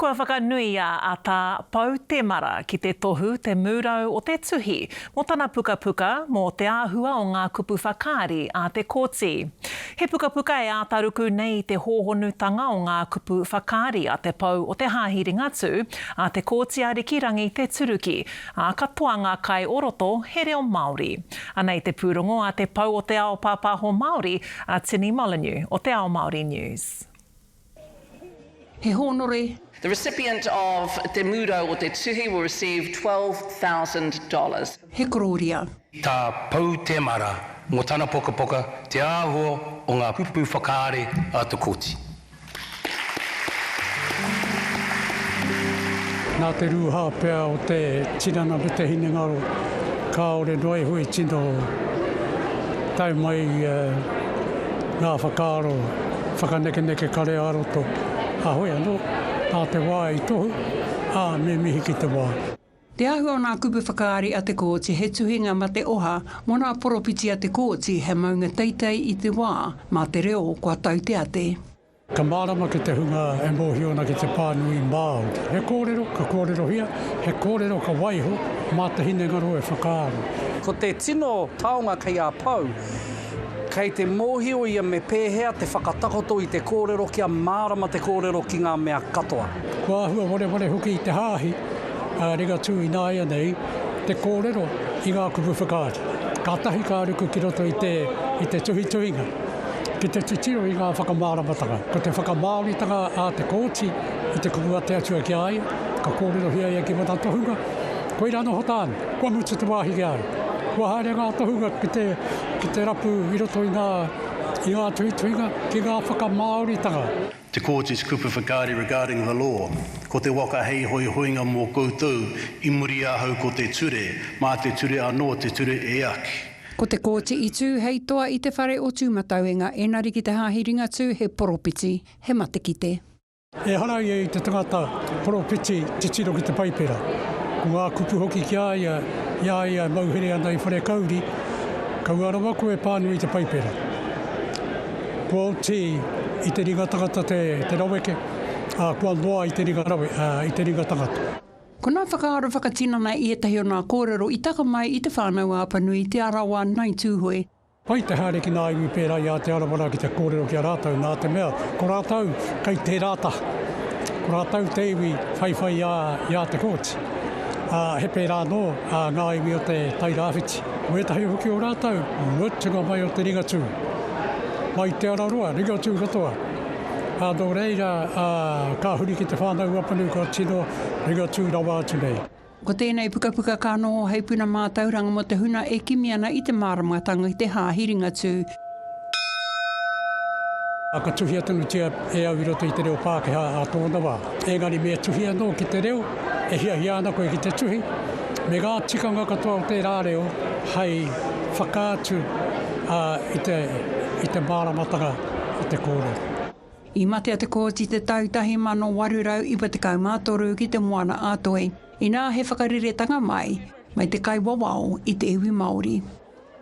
Kua whakanuia a Tā Pou Temara ki te tohu Te Mūrau o te Tuhi mō tana pukapuka mō te āhua o ngā kupu whakaari a Te Kooti. He pukapuka e āta ruku nei i te hōhonutanga o ngā kupu whakaari a te pou o te Hāhi Ringatū, a Te Kooti Arikirangi Te Turuki, ā, katoa ngā kai o roto he reo Māori. Anei te pūrongo a te pou o te ao pāpāho Māori, a Tini Molyneux o Te Ao Māori News. He hōnore. The recipient of Te Mūrau o te Tuhi will receive $12,000. He korōria. Tā Pou Temara mō tana pokapoka Te Āhua o ngā Kupu Whakaari a Te Kooti. Nā te rūhā pea o te tinana me te hinengaro, kāore noa iho i tino tae mai ngā whakaaro whakanekeneke kare ā-roto, ā, hoi anō, tā te wā i tohu, ā, me mihi ki te wā. Te āhua o nā kupu whakaari a Te Kooti he tuhinga ma te oha mō nā poropiti a Te Kooti he maunga teitei i te wā, mā te reo kua tau te ate. Ka mārama ki te hunga e mōhio ana ki te pānui Māori. He kōrero ka kōrerohia, he kōrero ka waiho mā te hinengaro e whakaaro. Ko te tino taonga kei a Pou, kei te mōhio ia me pēhea te whakatakoto i te kōrero kia mārama te kōrero ki ngā mea katoa. Kua āhua wareware hoki i te hāhi a Ringatū ināianei te kōrero i ngā kupu whakaari. Kātahi ka ruku ki roto i te, i te tuhituhinga. Ki te titiro i ngā whakamāramatanga, ko te whakamāoritanga a te Kooti i te kupu a te Atua ki a ia, ka kōrerohia ia ki wana tohunga, koirā noho tāna, kua mutu te wāhi ki a ia. Kua haere ngā tohunga ki te, ki te rapu i roto i ngā, i ngā tuhituhinga, ki ngā whakamāoritanga. Te Kooti's kupu whakaari regarding the law, Ko te waka hei hoihoinga mō koutou i muri ahau ko te ture, mā te ture anō te ture e aki. Ko Te Kooti i tū hei toa i te whare o Tūmatauenga, enari ki te Hāhi Ringatū he poropiti, he matekite. Ehara ia i te tangata poropiti titiro ki te Paipera. Ko ngā kupu hoki ki a ia, i a ia e mauhere ana i Wharekauri, Kaua rawa koe e pānui i te Paipera. Kua oti i te ringa tangata te raweke, ā, kua noa i te ringa rawe, ā, i te ringa tangata. Ko nā whakaaro whakatinana i ētahi o nā kōrero i taka mai i Te Whānau-a-Apanui, Te Arawa, Ngāi Tūhoe. Pai te haere ki ngā iwi pērā i a Te Arawa rā ki te kōrero ki a rātou, nā te mea, ko rātou kei tērā taha. Ko rātou te iwi whaiwhai i a Te Kooti. Ā, he pērā anō ngā iwi o te Tai Rāwhiti. Wētahi hoki o rātou, mutunga mai o te Ringatū. Mai Te Araroa, Ringatū katoa. Ā, nō reira, ā, ka huri ki Te Whānau-a-Apanui kua tino ringatū rawa atu nei. Ko tēnei pukapuka ka noho hei puna mātauranga mō te huna e kimi ana i te māramatanga ki te Hāhi Ringatū. Ka tuhia tonutia e au i roto i te reo Pākehā ā tōna wā. Engari me tuhi anō ki te reo e hiahia ana koe ki te tuhi, me ngā tikanga katoa o tērā reo hei whakaatu i te, i te māramatanga o te kōrero. I mate a Te Kooti i te tau 1893 ki Te Moana-a-Toi, inā he whakariretanga mai, mai te kaiwawao i te iwi Māori.